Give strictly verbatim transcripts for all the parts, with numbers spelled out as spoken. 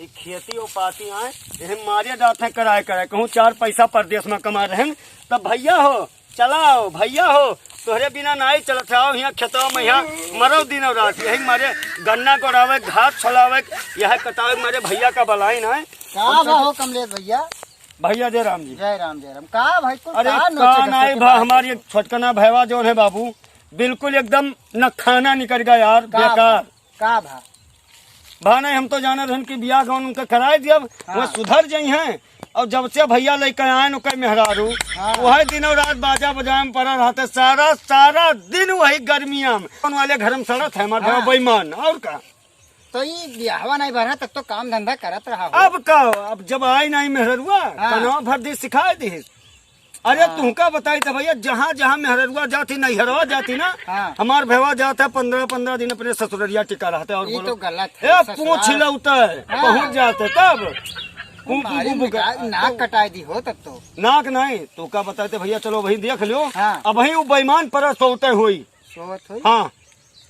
ई खेती ओ पाती आए, यही मारे जात है कराए कराए। कहूँ चार पैसा परदेस में कमा रहेन, तब भइया हो, चलाओ, भइया हो, तोहरे बिना नाई चलत है, आओ हियाँ खेतवा में हियाँ मरो दिनौ रात, यही मारे गन्ना गोड़ावे, घास छोलावे, यह कटावे मारे भइया का बलाई ना है। का बा हो कमलेश भइया? भइया जय राम जी। जय राम, जय राम। का भाई, कुल अरे का का नोचे नाई धोचे के भा, बात हमार है? एक छोटकना भैवा जौन है बाबू, बिल्कुल एकदम न खाना निकल गया यार, का बेकार। भा? का भा? भा नहीं, हम तो जाने रहन कि बियाह गौन उनका कराए दिया, हाँ। वो सुधर जाई हैं। और जब से भइया लेके आए न कई मेहरारू, हाँ। वही दिनों रात बाजा बजाए में पड़ा रहते, सारा, सारा दिन वही गर्मिया में। कौन वाले घर में सड़त है हमार भैया हाँ। बेईमान, और का? तो ई बियाहवा नहीं भरा तब तो काम धंधा करत रहा हो। अब का, अब जब आई नहीं मेहररुआ, हाँ। तनवा भर दी सिखाए दी। अरे हाँ। तुमका बताई तो भइया, जहाँ जहाँ मेहररुआ जाती, नैहरवा जाती ना, हाँ। हमार भैया जाता है पन्द्रह पन्द्रह दिन अपने ससुररिया टिका रहता है। और ई बोलो, तो गलत है, ए, ससुराल। पूछ लौटा है, हाँ। पहुँच जाते तब। कू, कू, मारी कू, कू, मिटा-, नाक कटाई दी हो तब तो। नाक नहीं, तुमका बताई तो भइया, चलो वही देख लो। हाँ। अब वही वो बेईमान पर सोते हुई। सोवत होई? हाँ।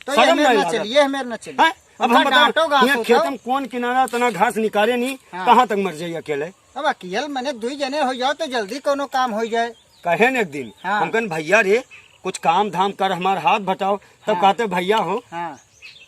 तो ये शर्म हमें नहीं ना लागत। चलिए, हमें ना चलिए। हैं? अब उनका हम बताओ, डांटो घास यहाँ होता। खेत में कौन किनारा इतना घास निकाले नहीं, हाँ। कहाँ तक मर जाइए अकेले? अब अकेल मने दुई जने हो जाओ तो जल्दी कोनो काम हो जाए। कहे न एक दिन, हाँ। हम कहन, "भइया रे, कुछ काम धाम कर, हमार हाथ बटाओ।" तब हाँ। कहते, "भइया हो, हाँ।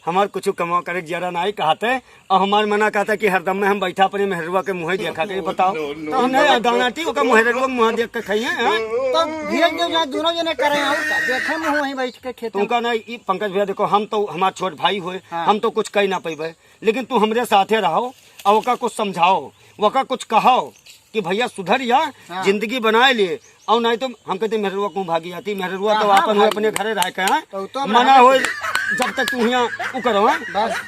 हमार कुछ कमा करे जरा नाई कहते।" और हमार मना कहता कि हरदम में हम बैठा अपने मेहरुआ के मुँह देखा के, बताओ। No, no, तो no, नहीं, no। दानाटी ओका मेहरुआ के मुँह देख के खाइए, हाँ? तो भेज दो, जहाँ दोनों जने करे, और का? देखे मुँह वहीं बैठ के खेत में। तुमका ना, ई पंकज भइया, देखो, हम तो, हमार छोट भाई होए, हाँ। हम तो कुछ कही ना पइबे, लेकिन तू हमरे साथे रहो, और ओका कुछ समझाओ, ओका कुछ कहो कि भइया सुधर जा, हाँ। जिंदगी बनाए ले, और नहीं तो हम कहते मेहरुआ कहूँ भागी जाती, मेहरुआ तो कहाँ आपन होए भागी? अपने घरे रह के, हाँ? तो, तो अब मना रहे होए, थे। जब तक तू हियाँ उ करो, हाँ? बस।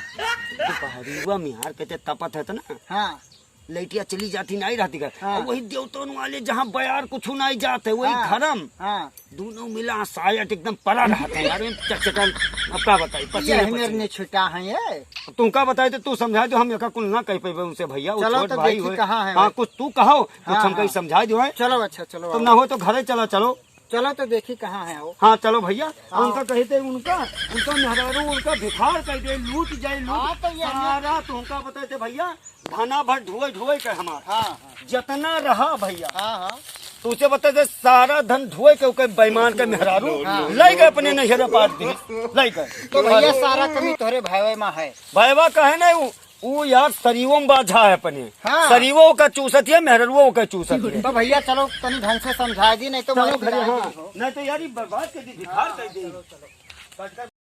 दोपहरिया मिहार कहते तपत है तो ना, हाँ। लइटिया चली जाती, नहीं रहती घर। हाँ। और वही देवतन वाले जहाँ बयार कुछ नहीं जाते, वही हाँ। घरम। हाँ। दोनों मिला सायट एकदम परा रहते हैं यार, चकचकन। अब का बताई, पसीने यही मेरे पसीने। ने छुटा है ये। अब तुमका बताई तो तू समझाए दो, हम एका कुल ना कह पइबे उनसे भइया, वो चलो छोट तो भाई देखी होए। कहाँ है हाँ, वो। कुछ तू कहो, कुछ हाँ, हम कहीं हाँ। समझाए दो है। चलो अच्छा, चलो तो आओ। ना हो तो घरे चला चलो। चलो तो देखी कहाँ है वो। हाँ, चलो भइया, आओ। उनका कहते उनका, उनका मेहरारू, उनका भिखार कह दे, लूट जाए, लूट। हाँ, तो ये सारा तुमका बताए थे भइया, धना भर ढुए ढुए के हमार। हाँ, हाँ। जितना रहा भइया। हाँ, हाँ। तो उसे बता दे, सारा धन ढुए के ओके बेईमान के मेहरारू हाँ। लइ गए अपने नैहरे पाट दी, लइ गए। तो भइया, सारा कमी तोहरे भाईवे में है। भाईवा कहे नहीं, उ, उ यार सरीवो में बाझा है अपने। हाँ। सरीवो का चूसत है, मेहररुओ का चूसत है। तो भइया चलो तनी ढंग से समझाए दी, नहीं तो चलो मारी भइया, पिटाई हाँ। दी हो। नहीं तो यार ये बर्बाद कर दी, भिखार कर दी।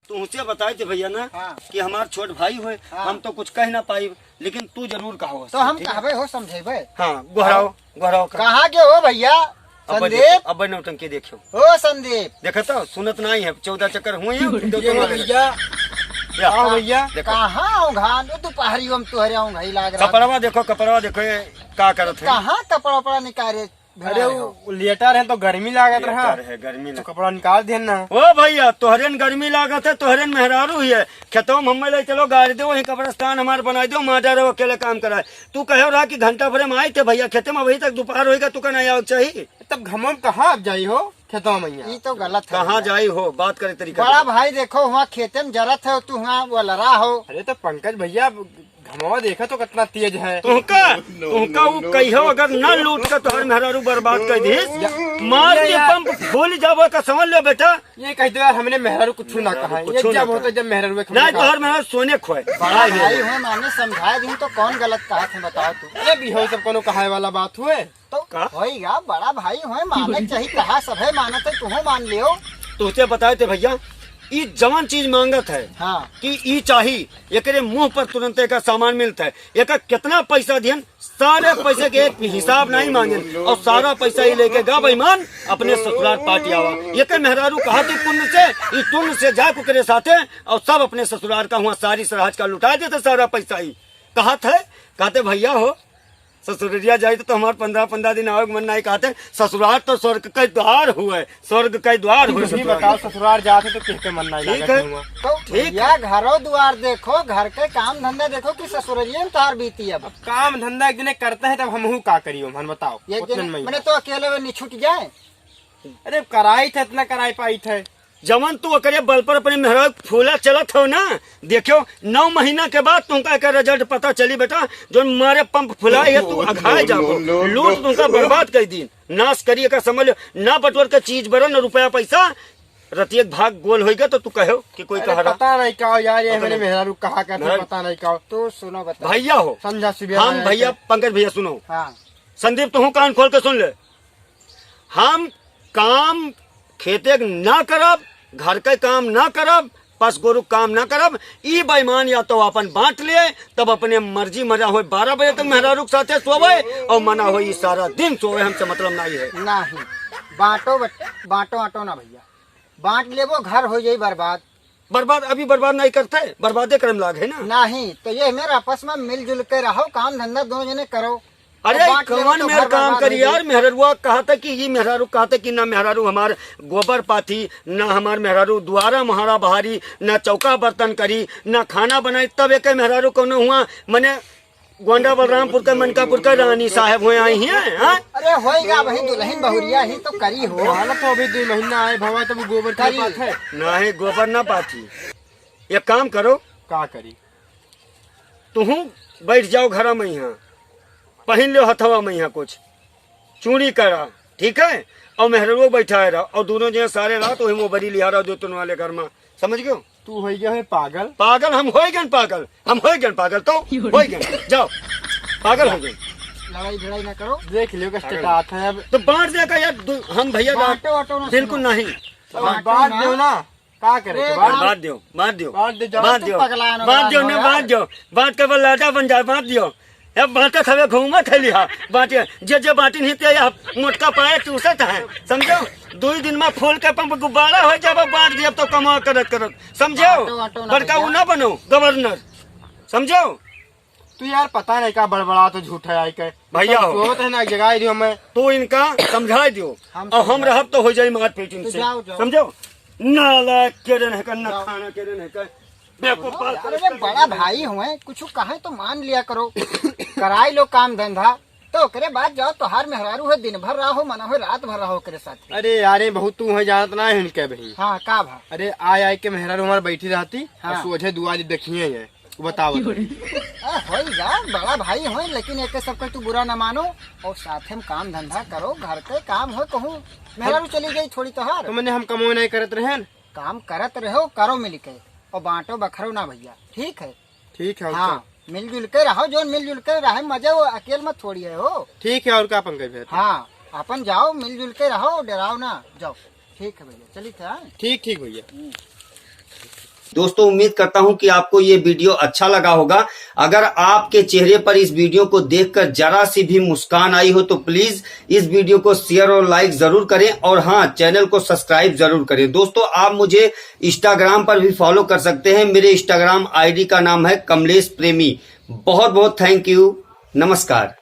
तुमसे बताए थे भइया ना हाँ। कि हमार छोट भाई होए, हाँ। हम तो कुछ कह ना पाई, लेकिन तू जरूर कहो। तो हम ठीक है? कहबे हो, समझेबे। हाँ, गोहराओ, गोहराओ का। कहाँ के हो भइया? अब्बे संदीप? देखो, अब्बे नौटंकी देखियो। ओ संदीप। देखत हो, सुनत नहीं है, चौदह चक्कर हुए हैं, दो ये तो भइया। या, आओ भइया। देखो। कहाँ हो घान? दोपहरी हम तोहरे आऊँ घई लाग रहा। कपड़वा देखो, कपड़वा देखो, ये का करत है? कहाँ कपड़ा उपड़ा निकाले? अरे, वो लेटर है तो गर्मी लागत रहा। लेटर है, गर्मी तो लग- कपड़ा निकाल देन ना। ओ भइया, तोहरेन गर्मी लागत है, तोहरेन मेहरारू ही है। खेतों में हमें ले चलो, गाड़ी दो, वहीं कब्रिस्तान हमार बनाई दो, माँ डरो अकेले काम कराए। तू कहो रहा कि घंटा भरे में आई थे भइया, खेते में अभी तक दोपहर होएगा, तू का नहीं आओ चाहिए? तब घमों में कहाँ अब जाई हो खेतों में? ई तो गलत है कहाँ भइया। जाई हो, बात करे तरीका बड़ा देखो। भाई देखो, वहाँ खेते में जरत है, तू वहाँ वलरा हो। अरे तो पंकज भइया, घमवा देखा तो कितना तेज है। तुहका, तुहका उ कहियो अगर ना लूट के तोहर मेहरारू बर्बाद कर दीस, या, मार या, के या। पंप भूल जाबो का समझ ले बेटा। ये कह दो यार, हमने मेहरारू कुछ ना मेहरारू कहा। कुछ ये ना जब कहा। होता जब मेहरारू एक नहीं, कहा। तोहर मेहरारू सोने खोए। बड़ा भाई हो, माने समझा दी तो कौन गलत कहा थे बताओ तू। अरे भी हो, सब कोनो कहाए वाला बात हुए। तो का? होइगा, बड़ा भाई होए, माने के चाही, कहा सभे मानत है, तुहो मान लियो। तुहसे बताए थे भइया, ई जवन चीज मांगत है हाँ। कि ई चाही, एकरे मुंह पर तुरंत एकर सामान मिलत है। एकर कितना पैसा दिहन, सारे पैसे के एक हिसाब नहीं मांगेन और सारा पैसा ही लेके गा बेईमान अपने ससुराल पार्टी आवा। एकर मेहरारू कहा थी पुण्य से, ई पुण्य से जाके ओकरे साथे और सब अपने ससुराल का हुआ सारी सरहज का लुटा देते सारा पैसा ही। कहत है, कहते भइया हो, ससुररिया जाई तो, तो हमार पन्द्रह पन्द्रह दिन आवे के मन नहीं कहते। ससुराल तो स्वर्ग के द्वार हुए, स्वर्ग के द्वार हुए तुम ही ससुराल। बताओ, ससुराल जाते तो किसके मन नहीं ठीक लागत है। हुआ? तो ठीक भइया, है। घरो द्वार देखो, घर के काम धंधा देखो कि ससुररिये में तार बीती अब। अब काम धंधा एक दिन करते हैं तब हमहू का करियो, मन बताओ। एक उतने दिन में ही। मने तो अकेले में नहीं छूट जाए। अरे कराई थे, इतना कराई पाई थे। जवन तू ओकरे बल पर अपने मेहरारू फूला चलत हो ना, देखियो, नौ महीना के बाद तुमका एकर result पता चली बेटा, जोन मारे पंप फुलाए है, तू अघाए जाबो, लूट तुमका बर्बाद कर दी, नाश करी एकर, समझ लो, ना बटोर के चीज बरन, ना रुपया पैसा, रतिया के भाग गोल होइगा तो तू कहो कि कोई अरे कहा रहा। पता नहीं का यार, ये पता मेरे नहीं। मेहरारू कहा करते, मेहरारू पता नहीं का। तू सुनो बता। भैया हो। समझा सुबह हम आया भैया था। पंकज भैया सुनो। हाँ। संदीप, तू कान खोल के सुन ले। हम काम खेते क ना करब, घर के काम ना करब, पस गोरु क काम ना करब। ई बेईमान या तो अपन बांट ले, तब अपने मर्जी मजा होए, बारह बजे तक मेहरारू के साथे सोवे और मना होए ई सारा दिन सोवे, हमसे मतलब नहीं है। नहीं, बांटो बट-, बांटो आटो ना भैया, बांट लेबो, घर हो जाई बर्बाद। बर्बाद अभी बर्बाद नहीं करते, बर्बादे करे में लाग है ना। नहीं, तो ये मेरे आपस में मिलजुल के रहो, काम धंधा दोनों जने करो। अरे, अब बांट लेबो कौन तो मेर घर काम बर्बाद करी हो जाई। यार? मेहररुआ कहा था कि ये मेहरारू कहा था कि ना मेहरारू हमार गोबर पाथी, ना हमार मेहरारू दुआरा मुहारा बहारी, ना चौका बर्तन करी, ना खाना बनाई, तब एक मेहरारू कौनो हुआ, मने गोंडा बलरामपुर के मनकापुर के रानी साहब हुए आई हैं, हाँ? अरे होइगा, वही दुल्हन बहुरिया ही तो करी हो। हालत तो अभी दो महीना आए भवा, तब गोबर की करी। बात है। नहीं, गोबर ना पाथी। एक काम करो। का करी? तुहू बैठ जाओ घरा में यहाँ, पहन लो हथवा में यहाँ कुछ, चूड़ी करा, ठीक है? और मेहररुआ बैठा है रहा, और दोनों जने सारे रात वही मोबरी लिहा रहा दो तीन वाले घर में, समझ गयो? तू हो गया है पागल। पागल हम हो गए पागल, हम हो गए पागल, तो हो गए, जाओ, पागल हो गए। लड़ाई झड़ाई ना करो। देख लियो, कष्ट पागल। आत है अब। तो बांट दे का यार, दु-, हम भैया बांटो, बांटो ना बिल्कुल सुनो। नहीं। तो बांटो बांट ना। दो ना। का करे अरे के बाद? बांट दियो, बांट दियो। बांट दे, जाओ। बांट तू दियो। पगला ना बांट दियो, बांट ना, यार। बांट दियो। बांट के बल्लादा बन जाए, बांट दियो। अब बांटत हवे घूमत है लिहा। बांटियो, जे जे बांटिन ही ते या मोटका पाए चूसत है। समझो? दुई दिन में फूल के पंप गुब्बारा हो जाबो, बांट दियो तो कमा करत करत। समझो? बांटो, बांटो ना बड़का भैया। ऊ ना बनो, गवर्नर। समझो? तू यार पता नहीं का बड़बड़ा तो झूठा आई के। भैया हो। सोवत है ना, जगाए दियो मैं। तू इनका समझाए दियो। हम और हम समझाए रहब तो हो जाई मारपीट तो इनसे। जाओ, जाओ। समझो? ना लायक के रहन है का, ना जाओ। खाना के रहन है का। बेवकूफ पाल अरे कर बड़ा भाई हुए, कुछ कहे तो मान लिया करो। कराई लो काम धंधा, तो ओकरे बाद जाओ, तोहार मेहरारू है, दिन भर रहो, मना हो, रात भर रहो ओकरे साथ। अरे यार, ये बहुत तू है, जानत ना है इनके भाई। हाँ, का भा? अरे आए आए के मेहरारू हमारे बैठी रहती, हाँ। और सोझे दुआरी देखिए ये। बताओ तो। आ, होई जा, बड़ा भाई होई, लेकिन एके सबके तू बुरा न मानो और साथे में काम धंधा करो, घर के काम हो कहूँ। मेहरारू चली गई छोड़ी तोहार। तो मने हम कमो नहीं करत रहेन? काम करत रहो, करो मिल के और बांटो बखरो ना भैया, ठीक है? ठीक है, हाँ, अच्छा। मिलजुल के रहो, जोन मिलजुल के रहे मजे, वो अकेल मत थोड़ी है हो। ठीक है, और का पंकज भैया? हाँ, अपन जाओ, मिलजुल के रहो, डराओ ना, जाओ। ठीक है भैया, चलित है, हाँ? ठीक, ठीक भैया। दोस्तों, उम्मीद करता हूं कि आपको ये वीडियो अच्छा लगा होगा। अगर आपके चेहरे पर इस वीडियो को देखकर जरा सी भी मुस्कान आई हो तो प्लीज इस वीडियो को शेयर और लाइक जरूर करें, और हाँ, चैनल को सब्सक्राइब जरूर करें। दोस्तों, आप मुझे Instagram पर भी फॉलो कर सकते हैं। मेरे Instagram आईडी का नाम है कमलेश प्रेमी। बहुत बहुत थैंक यू। नमस्कार।